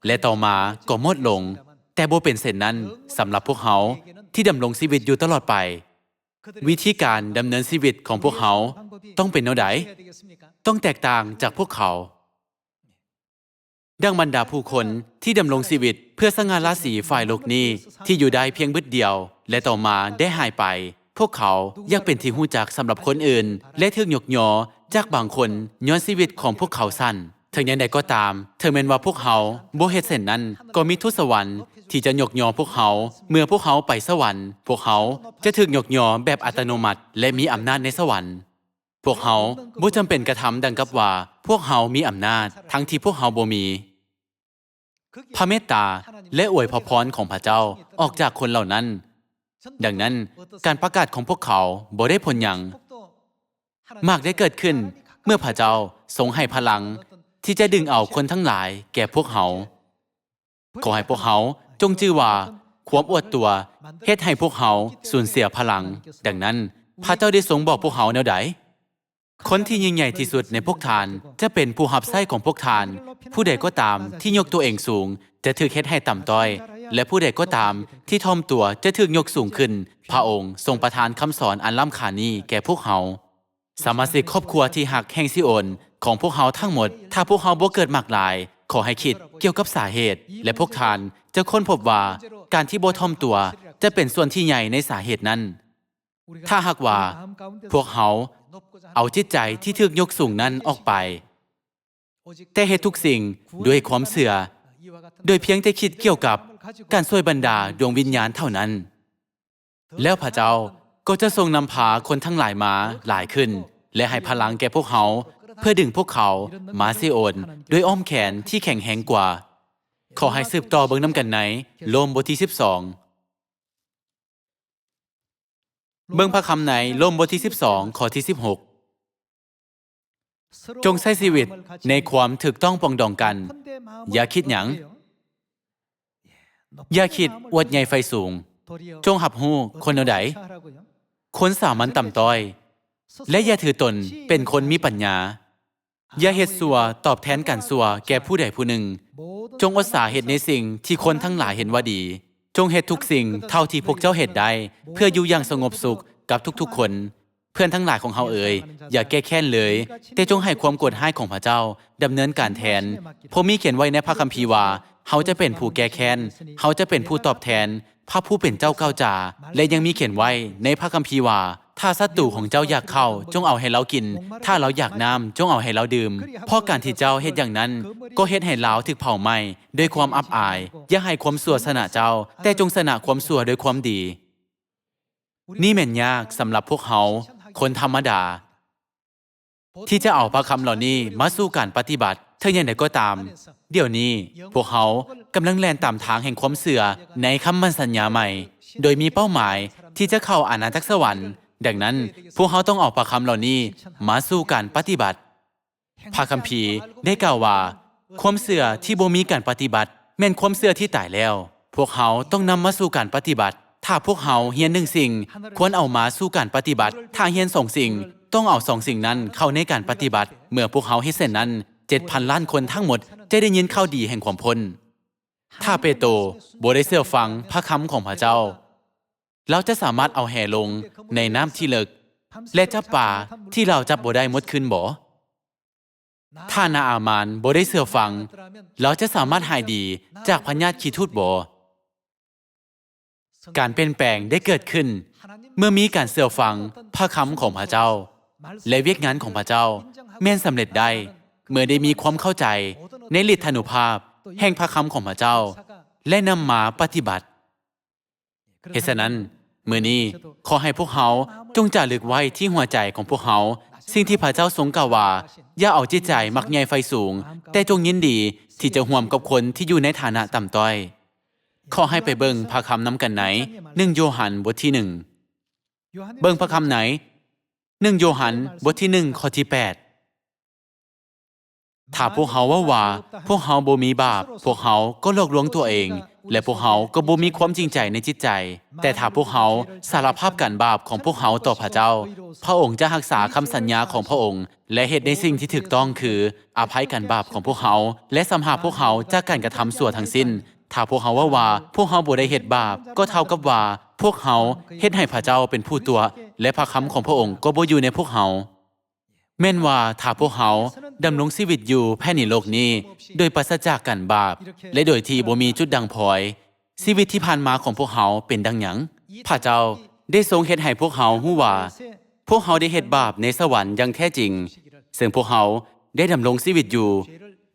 ແລະ ຕໍ່ມາກໍໝົດລົງ, ແຕ່ບໍ່ເປັນເຊັ່ນນັ້ນສຳລັບພວກເຮົາທີ່ດຳລົງຊີວິດຢູ່ຕະຫຼອດໄປ. ວິທີການດຳເນີນຊີວິດຂອງພວກເຮົາຕ້ອງເປັນແນວໃດ? ຕ້ອງແຕກຕ່າງຈາກພວກເຂົາ. ດັ່ງບັນດາຜູ້ຄົນທີ່ດຳລົງຊີວິດເພື່ອສະຫງ່າລາສີຝ່າຍໂລກນີ້ທີ່ຢູ່ໄດ້ພຽງບຶດດຽວ ແລະ ຕໍ່ມາໄດ້ຫາຍໄປ, ພວກເຂົາຢາກເປັນທີ່ຮູ້ຈັກສຳລັບຄົນອື່ນ ແລະ ຖືກຍົກຍໍຈາກບາງຄົນຍ້ອນຊີວິດຂອງພວກເຂົາສັ້ນ. ເຖິງຢ່າງໃດກໍຕາມ, ເຖິງແມ່ນວ່າພວກເຮົາບໍ່ເຮັດເຊັ່ນນັ້ນ, ກໍມີທູດສະຫວັນທີ່ຈະຍົກຍໍພວກເຮົາ. ເມື່ອພວກເຮົາໄປສະຫວັນ, ພວກເຮົາຈະຖືກຍົກຍໍແບບອັດຕະໂນມັດ ແລະ ມີອຳນາດໃນສະຫວັນ. ພວກເຮົາບໍ່ຈຳເປັນກະທຳດັ່ງກັບວ່າພວກເຮົາມີອຳນາດ, ທັງທີ່ພວກເຮົາບໍ່ມີ. ພະເມດຕາ ແລະ ອວຍພະພອນຂອງພະເຈົ້າອອກຈາກຄົນເຫຼົ່ານັ້ນ. ດັ່ງນັ້ນ, ການປະກາດຂອງພວກເຂົາບໍ່ໄດ້ຜົນຫຍັງ. ໝາກໄດ້ເກີດຂຶ້ນເມື່ອພະເຈົ້າຊົງໃຫ້ພະລັງທີ່ຈະດຶງເອົາຄົນທັງຫຼາຍແກ່ພວກເຮົາ. ຂໍໃຫ້ພວກເຮົາຈົ່ງຈື່ວ່າ ຄວາມອວດຕົວເຮັດໃຫ້ພວກເຮົາສູນເສຍພະລັງ. ດັ່ງນັ້ນ, ພະເຈົ້າໄດ້ຊົງບອກພວກເຮົາແນວໃດ? ຄົນທີ່ຍິ່ງໃຫຍ່ທີ່ສຸດໃນພວກທ່ານຈະເປັນຜູ້ຮັບໃຊ້ຂອງພວກທ່ານ. ຜູ້ໃດກໍຕາມທີ່ຍົກຕົວເອງສູງຈະຖືກເຮັດໃຫ້ຕ່ຳຕ້ອຍ, ແລະ ຜູ້ໃດກໍຕາມທີ່ຖ່ອມຕົວຈະຖືກຍົກສູງຂຶ້ນ. ພະອົງຊົງປະທານຄຳສອນອັນລ້ຳຄ່ານີ້ແກ່ພວກເຮົາ. ສະມາຊິກຄອບຄົວທີ່ຮັກແຫ່ງຊີໂອນຂອງພວກເຮົາທັງໝົດ, ຖ້າພວກເຮົາບໍ່ເກີດໝາກຫຼາຍ, ຂໍໃຫ້ຄິດກ່ຽວກັບສາເຫດ, ແລະ ພວກທ່ານຈະຄົ້ນພົບວ່າການທີ່ບໍ່ຖ່ອມຕົວຈະເປັນສ່ວນທີ່ໃຫຍ່ໃນສາເຫດນັ້ນ. ຖ້າຫາກວ່າພວກເຮົາເອົາຈິດໃຈທີ່ຖືກຍົກສູງນັ້ນອອກໄປ, ແຕ່ເຮັດທຸກສິ່ງດ້ວຍຄວາມເຊື່ອ, ໂດຍພຽງແຕ່ຄິດກ່ຽວກັບການຊ່ວຍບັນດາດວງວິນຍານເທົ່ານັ້ນ, ແລ້ວພະເຈົ້າກໍຈະຊົງນຳພາຄົນທັງຫຼາຍມາຫຼາຍຂຶ້ນ ແລະ ໃຫ້ພະລັງແກ່ພວກເຮົາ ເພື່ອດຶງພວກເຂົາມາຊີໂອນດ້ວຍອ້ອມແຂນທີ່ແຂງແຮງກວ່າ. ຂໍໃຫ້ສືບຕໍ່ເບິ່ງນຳກັນໃນໂລມບົດທີສິບສອງ. ເບິ່ງພະຄຳໃນໂລມບົດທີສິບສອງ ຂໍ້ທີສິບຫົກ. ຈົ່ງໃຊ້ຊີວິດໃນຄວາມຖືກຕ້ອງປອງດອງກັນ. ຢ່າຄິດຫຍັງ. ຢ່າຄິດອວດໃຫຍ່ໃຝ່ສູງ. ຈົ່ງຮັບຮູ້ຄົນແນວໃດ? ຄົນສາມັນຕ່ຳຕ້ອຍ, ແລະ ຢ່າຖືຕົນເປັນຄົນມີປັນຍາ. ຢ່າເຮັດຊົ່ວຕອບແທນການຊົ່ວແກ່ຜູ້ໃດຜູ້ໜຶ່ງ. ຈົ່ງອົດສາເຮັດໃນສິ່ງທີ່ຄົນທັງຫຼາຍເຫັນວ່າດີ. ຈົ່ງເຮັດທຸກສິ່ງເທົ່າທີ່ພວກເຈົ້າເຮັດໄດ້ ເພື່ອຢູ່ຢ່າງສະຫງົບສຸກກັບທຸກໆຄົນ. ເພື່ອນທັງຫຼາຍຂອງເຮົາເອີຍ, ຢ່າແກ້ແຄ້ນເລີຍ, ແຕ່ຈົ່ງໃຫ້ຄວາມໂກດຮ້າຍຂອງພະເຈົ້າດຳເນີນການແທນ. ເພາະມີຂຽນໄວ້ໃນພະຄຳພີວ່າ, ເຮົາຈະເປັນຜູ້ແກ້ແຄ້ນ, ເຮົາຈະເປັນຜູ້ຕອບແທນ, ພະຜູ້ເປັນເຈົ້າກ່າວຈາ. ແລະ ຍັງມີຂຽນໄວ້ໃນພະຄຳພີວ່າ, ຖ້າສັດຕູຂອງເຈົ້າຢາກເຂົ້າ, ຈົ່ງເອົາໃຫ້ລາວກິນ, ຖ້າລາວຢາກນ້ຳ, ຈົ່ງເອົາໃຫ້ລາວດື່ມ. ເພາະການທີ່ເຈົ້າເຮັດຢ່າງນັ້ນ, ກໍເຮັດໃຫ້ລາວຖືກເຜົາໄໝ້ດ້ວຍຄວາມອັບອາຍ. ຢ່າໃຫ້ຄວາມຊົ່ວຊະນະເຈົ້າ, ແຕ່ຈົ່ງຊະນະຄວາມຊົ່ວດ້ວຍຄວາມດີ. ນີ້ແມ່ນຍາກສຳລັບພວກເຮົາ, ຄົນທຳມະດາ, ທີ່ຈະເອົາພະຄຳເຫຼົ່ານີ້ມາສູ່ການປະຕິບັດ. ເຖິງຢ່າງໃດກໍຕາມ, ດຽວນີ້ພວກເຮົາກຳລັງແລ່ນຕາມທາງແຫ່ງຄວາມເຊື່ອໃນຄຳໝັ້ນສັນຍາໃໝ່, ໂດຍມີເປົ້າໝາຍທີ່ຈະເຂົ້າອານາຈັກສະຫວັນ. ດັ່ງນັ້ນ, ພວກເຮົາຕ້ອງເອົາພະຄຳເຫຼົ່ານີ້ມາສູ່ການປະຕິບັດ. ພະຄຳພີໄດ້ກ່າວວ່າ, ຄວາມເຊື່ອທີ່ບໍ່ມີການປະຕິບັດແມ່ນຄວາມເຊື່ອທີ່ຕາຍແລ້ວ. ພວກເຮົາຕ້ອງນຳມາສູ່ການປະຕິບັດ. ຖ້າພວກເຮົາຮຽນໜຶ່ງສິ່ງ, ຄວນເອົາມາສູ່ການປະຕິບັດ. ຖ້າຮຽນສອງສິ່ງ, ຕ້ອງເອົາສອງສິ່ງນັ້ນເຂົ້າໃນການປະຕິບັດ. ເມື່ອພວກເຮົາເຮັດເຊັ່ນນັ້ນ, ເຈັດພັນລ້ານຄົນທັງໝົດຈະໄດ້ຍິນຂ່າວດີແຫ່ງຄວາມພົ້ນ. ຖ້າເປໂຕບໍ່ໄດ້ເຊື່ອຟັງພະຄຳຂອງພະເຈົ້າ, ລາວຈະສາມາດເອົາແຫລົງໃນນ້ຳທີ່ເລິກ ແລະ ຈັບປາທີ່ລາວຈັບບໍ່ໄດ້ໝົດຄືນບໍ? ຖ້ານາອາມານບໍ່ໄດ້ເຊື່ອຟັງ, ລາວຈະສາມາດຫາຍດີຈາກພະຍາດຂີ້ທູດບໍ? ການປ່ຽນແປງໄດ້ເກີດຂຶ້ນເມື່ອມີການເຊື່ອຟັງພະຄຳຂອງພະເຈົ້າ ແລະ ວຽກງານຂອງພະເຈົ້າແມ່ນສຳເລັດໄດ້ ເມື່ອໄດ້ມີຄວາມເຂົ້າໃຈໃນລິດທານຸພາບແຫ່ງພະຄຳຂອງພະເຈົ້າ ແລະ ນຳມາປະຕິບັດ. ເຫດສະນັ້ນ, ມື້ນີ້, ຂໍໃຫ້ພວກເຮົາຈົ່ງຈາລຶກໄວ້ທີ່ຫົວໃຈຂອງພວກເຮົາ ສິ່ງທີ່ພະເຈົ້າຊົງກ່າວວ່າ, ຢ່າເອົາຈິດໃຈມັກໃຫຍ່ໃຝ່ສູງ, ແຕ່ຈົ່ງຍິນດີທີ່ຈະຮ່ວມກັບຄົນທີ່ຢູ່ໃນຖານະຕ່ຳຕ້ອຍ. ຂໍໃຫ້ໄປເບິ່ງພະຄຳນຳກັນໃນ ໜຶ່ງໂຍຮັນ ບົດທີໜຶ່ງ. ເບິ່ງພະຄຳໃນ ໜຶ່ງໂຍຮັນ ບົດທີໜຶ່ງ ຂໍ້ທີແປດ. ຖ້າພວກເຮົາເວົ້າວ່າພວກເຮົາບໍ່ມີບາບ, ພວກເຮົາກໍຫຼອກລວງຕົວເອງ ແລະ ພວກເຮົາກໍບໍ່ມີຄວາມຈິງໃຈໃນຈິດໃຈ. ແຕ່ຖ້າພວກເຮົາສາລະພາບການບາບຂອງພວກເຮົາຕໍ່ພະເຈົ້າ, ພະອົງຈະຮັກສາຄຳສັນຍາຂອງພະອົງ ແລະ ເຮັດໃນສິ່ງທີ່ຖືກຕ້ອງ, ຄື ອະໄພການບາບຂອງພວກເຮົາ ແລະ ສຳຫາພວກເຮົາຈາກການກະທຳຊົ່ວທັງສິ້ນ. ຖ້າພວກເຮົາເວົ້າວ່າພວກເຮົາບໍ່ໄດ້ເຮັດບາບ, ກໍເທົ່າກັບວ່າພວກເຮົາເຮັດໃຫ້ພະເຈົ້າເປັນຜູ້ຕົວະ ແລະ ພະຄຳຂອງພະອົງກໍບໍ່ຢູ່ໃນພວກເຮົາ. ແມ່ນວ່າຖ້າພວກເຮົາດຳລົງຊີວິດຢູ່ແຜ່ນດິນໂລກນີ້ໂດຍປາສະຈາກການບາບ ແລະ ໂດຍທີ່ບໍ່ມີຈຸດດ່າງພອຍ, ຊີວິດທີ່ຜ່ານມາຂອງພວກເຮົາເປັນດັ່ງຫຍັງ? ພະເຈົ້າໄດ້ຊົງເຮັດໃຫ້ພວກເຮົາຮູ້ວ່າ ພວກເຮົາໄດ້ເຮັດບາບໃນສະຫວັນຢ່າງແທ້ຈິງ, ເຊິ່ງພວກເຮົາໄດ້ດຳລົງຊີວິດຢູ່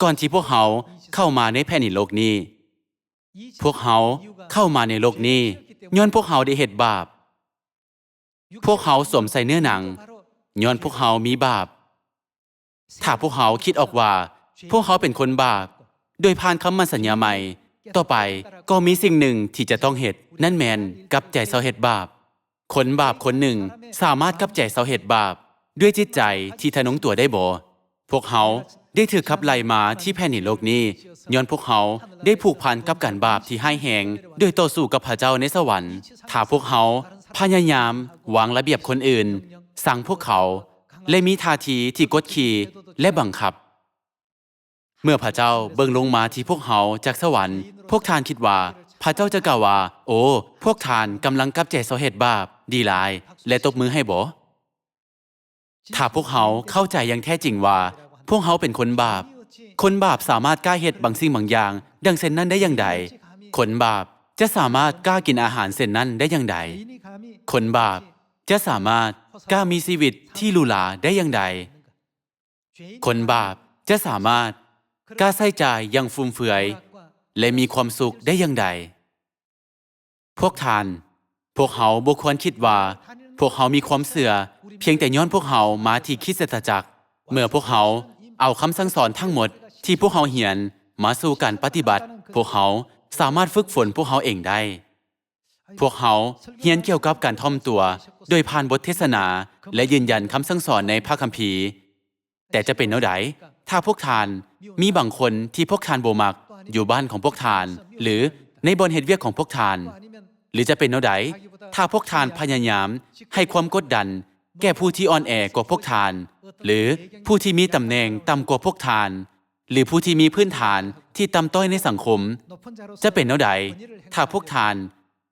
ກ່ອນທີ່ພວກເຮົາເຂົ້າມາໃນແຜ່ນດິນໂລກນີ້. ພວກເຮົາເຂົ້າມາໃນໂລກນີ້ຍ້ອນພວກເຮົາໄດ້ເຮັດບາບ. ພວກເຮົາສວມໃສ່ເນື້ອໜັງ ຍ້ອນພວກເຮົາມີບາບ. ຖ້າພວກເຮົາຄິດອອກວ່າພວກເຮົາເປັນຄົນບາບ ໂດຍຜ່ານຄຳໝັ້ນສັນຍາໃໝ່, ຕໍ່ໄປກໍມີສິ່ງໜຶ່ງທີ່ຈະຕ້ອງເຮັດ, ນັ້ນແມ່ນກັບໃຈເຊົາເຮັດບາບ. ຄົນບາບຄົນໜຶ່ງສາມາດກັບໃຈເຊົາເຮັດບາບດ້ວຍຈິດໃຈທີ່ທະນົງຕົວໄດ້ບໍ່? ພວກເຮົາໄດ້ຖືກຂັບໄລ່ມາທີ່ແຜ່ນດິນໂລກນີ້ ຍ້ອນພວກເຮົາໄດ້ຜູກພັນກັບການບາບທີ່ຮ້າຍແຮງ ໂດຍຕໍ່ສູ້ກັບພະເຈົ້າໃນສະຫວັນ. ຖ້າພວກເຮົາພະຍາຍາມວາງລະບຽບຄົນອື່ນ, ຊັງພວກເຂົາ ແລະ ມີທ່າທີທີ່ກົດຂີ່ ແລະ ບັງຄັບ, ເມື່ອພະເຈົ້າເບິ່ງລົງມາທີ່ພວກເຮົາຈາກສະຫວັນ, ພວກທ່ານຄິດວ່າພະເຈົ້າຈະກ່າວວ່າ, ໂອ, ພວກທ່ານກຳລັງກັບໃຈເຊົາເຮັດບາບ, ດີຫຼາຍ, ແລະ ຕົບມືໃຫ້ບໍ? ຖ້າພວກເຮົາເຂົ້າໃຈຢ່າງແທ້ຈິງວ່າພວກເຮົາເປັນຄົນບາບ, ຄົນບາບສາມາດກ້າເຮັດບາງສິ່ງບາງຢ່າງດັ່ງເຊັ່ນນັ້ນໄດ້ຢ່າງໃດ? ຄົນບາບຈະສາມາດກ້າກິນອາຫານເຊັ່ນນັ້ນໄດ້ຢ່າງໃດ? ຄົນບາບຈະສາມາດກ້າມີຊີວິດທີ່ຫຼູຫຼາໄດ້ຢ່າງໃດ? ຄົນບາບຈະສາມາດກ້າໃຊ້ຈ່າຍຢ່າງຟຸມເຟືອຍ ແລະ ມີຄວາມສຸກໄດ້ຢ່າງໃດ? ພວກທ່ານ, ພວກເຮົາບໍ່ຄວນຄິດວ່າພວກເຮົາມີຄວາມເຊື່ອພຽງແຕ່ຍ້ອນພວກເຮົາມາທີ່ຄຣິສຕະຈັກ. ເມື່ອພວກເຮົາເອົາຄຳສັ່ງສອນທັງໝົດທີ່ພວກເຮົາຮຽນມາສູ່ການປະຕິບັດ, ພວກເຮົາສາມາດຝຶກຝົນພວກເຮົາເອງໄດ້. ພວກເຮົາຮຽນກ່ຽວກັບການຖ່ອມຕົວໂດຍຜ່ານບົດເທດສະໜາ ແລະ ຢືນຢັນຄຳສັ່ງສອນໃນພະຄຳພີ. ແຕ່ຈະເປັນແນວໃດ ຖ້າພວກທ່ານມີບາງຄົນທີ່ພວກທ່ານບໍ່ມັກຢູ່ບ້ານຂອງພວກທ່ານ ຫຼື ໃນບ່ອນເຮັດວຽກຂອງພວກທ່ານ? ຫຼື ຈະເປັນແນວໃດ ຖ້າພວກທ່ານພະຍາຍາມໃຫ້ຄວາມກົດດັນ ແກ່ຜູ້ທີ່ອ່ອນແອກວ່າພວກທ່ານ ຫຼື ຜູ້ທີ່ມີຕຳແໜ່ງຕ່ຳກວ່າພວກທ່ານ ຫຼື ຜູ້ທີ່ມີພື້ນຖານທີ່ຕ່ຳຕ້ອຍໃນສັງຄົມ. ຈະເປັນແນວໃດ ຖ້າພວກທ່ານ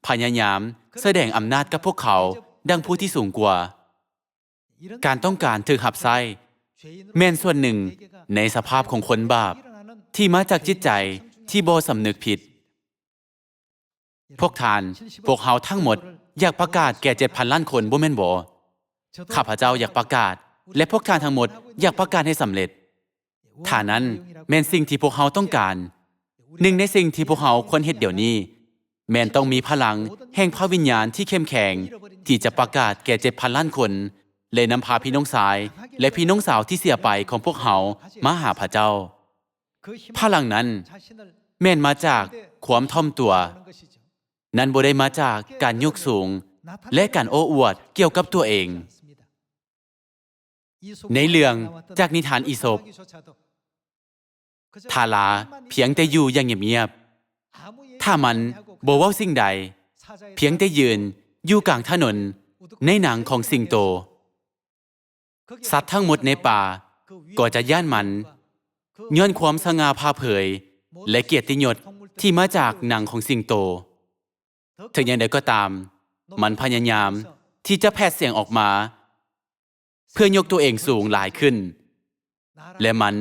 ພະຍາຍາມສະແດງອຳນາດກັບພວກເຂົາ ດັ່ງຜູ້ທີ່ສູງກວ່າ? ການຕ້ອງການຖືກຮັບໃຊ້ ແມ່ນສ່ວນໜຶ່ງໃນສະພາບຂອງຄົນບາບ ທີ່ມາຈາກຈິດໃຈທີ່ບໍ່ສຳນຶກຜິດ. ພວກທ່ານ, ພວກເຮົາທັງໝົດຢາກປະກາດແກ່ເຈັດພັນລ້ານຄົນ, ບໍ່ແມ່ນບໍ? ຂ້າພະເຈົ້າຢາກປະກາດ, ແລະ ພວກທ່ານທັງໝົດຢາກປະກາດໃຫ້ສຳເລັດ. ຖ້ານັ້ນແມ່ນສິ່ງທີ່ພວກເຮົາຕ້ອງການ. ໜຶ່ງໃນສິ່ງທີ່ພວກເຮົາຄວນເຮັດດຽວນີ້ ແມ່ນຕ້ອງມີພະລັງແຫ່ງພະວິນຍານທີ່ເຂັ້ມແຂງ ທີ່ຈະປະກາດແກ່ເຈັດພັນລ້ານຄົນ ແລະ ນຳພາພີ່ນ້ອງຊາຍ ແລະ ພີ່ນ້ອງສາວທີ່ເສຍໄປຂອງພວກເຮົາມາຫາພະເຈົ້າ. ພະລັງນັ້ນແມ່ນມາຈາກຄວາມຖ່ອມຕົວ. ນັ້ນບໍ່ໄດ້ມາຈາກການຍົກສູງ ແລະ ການໂອ້ອວດກ່ຽວກັບຕົວເອງ. ໃນເລື່ອງຈາກນິທານອີສົບ, ທາລາພຽງແຕ່ຢູ່ຢ່າງງຽບໆ, ຖ້າມັນບໍ່ເວົ້າສິ່ງໃດ, ພຽງແຕ່ຢືນຢູ່ກາງຖະໜົນໃນໜັງຂອງສິງໂຕ. ສັດທັງໝົດໃນປ່າກໍຈະຢ້ານມັນ ຍ້ອນຄວາມສະຫງ່າຜ່າເຜີຍ ແລະ ກຽດຕິຍົດທີ່ມາຈາກໜັງຂອງສິງໂຕ. ເຖິງຢ່າງໃດກໍຕາມ, ມັນພະຍາຍາມທີ່ຈະແຜດສຽງອອກມາ ເພື່ອຍົກຕົວເອງສູງຫຼາຍຂຶ້ນ ແລະ ມັນ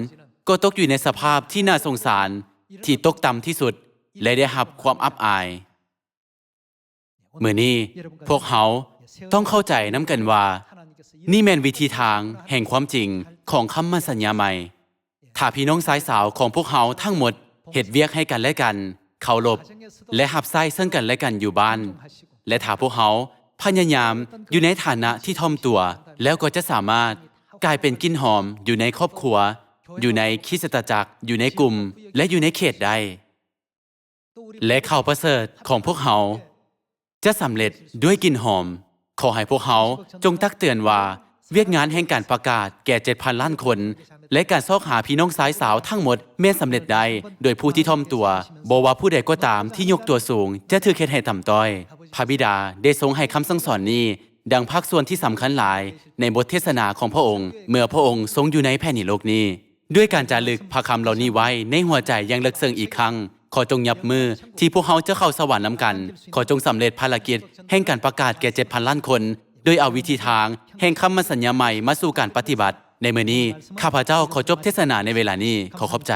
ກໍຕົກຢູ່ໃນສະພາບທີ່ໜ້າສົງສານ, ທີ່ຕົກຕ່ຳທີ່ສຸດ ແລະ ໄດ້ຮັບຄວາມອັບອາຍ. ມື້ນີ້ພວກເຮົາຕ້ອງເຂົ້າໃຈນຳກັນວ່າ ນີ້ແມ່ນວິທີທາງແຫ່ງຄວາມຈິງຂອງຄຳໝັ້ນສັນຍາໃໝ່. ຖ້າພີ່ນ້ອງຊາຍສາວຂອງພວກເຮົາທັງໝົດເຮັດວຽກໃຫ້ກັນແລະກັນ, ເຄົາລົບ ແລະ ຮັບໃຊ້ເຊິ່ງກັນແລະກັນຢູ່ບ້ານ, ແລະ ຖ້າພວກເຮົາພະຍາຍາມຢູ່ໃນຖານະທີ່ຖ່ອມຕົວ, ແລ້ວກໍຈະສາມາດກາຍເປັນກິ່ນຫອມຢູ່ໃນຄອບຄົວ, ຢູ່ໃນຄຣິສຕະຈັກ, ຢູ່ໃນກຸ່ມ ແລະ ຢູ່ໃນເຂດໄດ້. ແລະ ຂ່າວປະເສີດຂອງພວກເຮົາຈະສຳເລັດດ້ວຍກິ່ນຫອມ. ຂໍໃຫ້ພວກເຮົາຈົ່ງຕັກເຕືອນວ່າ ວຽກງານແຫ່ງການປະກາດແກ່ເຈັດພັນລ້ານຄົນ ແລະ ການຊອກຫາພີ່ນ້ອງຊາຍສາວທັງໝົດແມ່ນສຳເລັດໄດ້ໂດຍຜູ້ທີ່ຖ່ອມຕົວ. ບໍ່ວ່າຜູ້ໃດກໍຕາມທີ່ຍົກຕົວສູງຈະຖືກເຮັດໃຫ້ຕ່ຳຕ້ອຍ. ພະບິດາໄດ້ຊົງໃຫ້ຄຳສັ່ງສອນນີ້ ດັ່ງພາກສ່ວນທີ່ສຳຄັນຫຼາຍໃນບົດເທດສະໜາຂອງພະອົງ ເມື່ອພະອົງຊົງຢູ່ໃນແຜ່ນດິນໂລກນີ້. ດ້ວຍການຈາລຶກພະຄຳເຫຼົ່ານີ້ໄວ້ໃນຫົວໃຈຢ່າງເລິກເຊິ່ງອີກຄັ້ງ, ຂໍຈົ່ງຫຍັບມືທີ່ພວກເຮົາຈະເຂົ້າສະຫວັນນຳກັນ. ຂໍຈົ່ງສຳເລັດພາລະກິດແຫ່ງການປະກາດແກ່ເຈັດພັນລ້ານຄົນ ໂດຍເອົາວິທີທາງແຫ່ງຄຳໝັ້ນສັນຍາໃໝ່ມາສູ່ການປະຕິບັດ. ໃນມື້ນີ້, ຂ້າພະເຈົ້າຂໍຈົບເທດສະໜາໃນເວລານີ້. ຂໍຂອບໃຈ.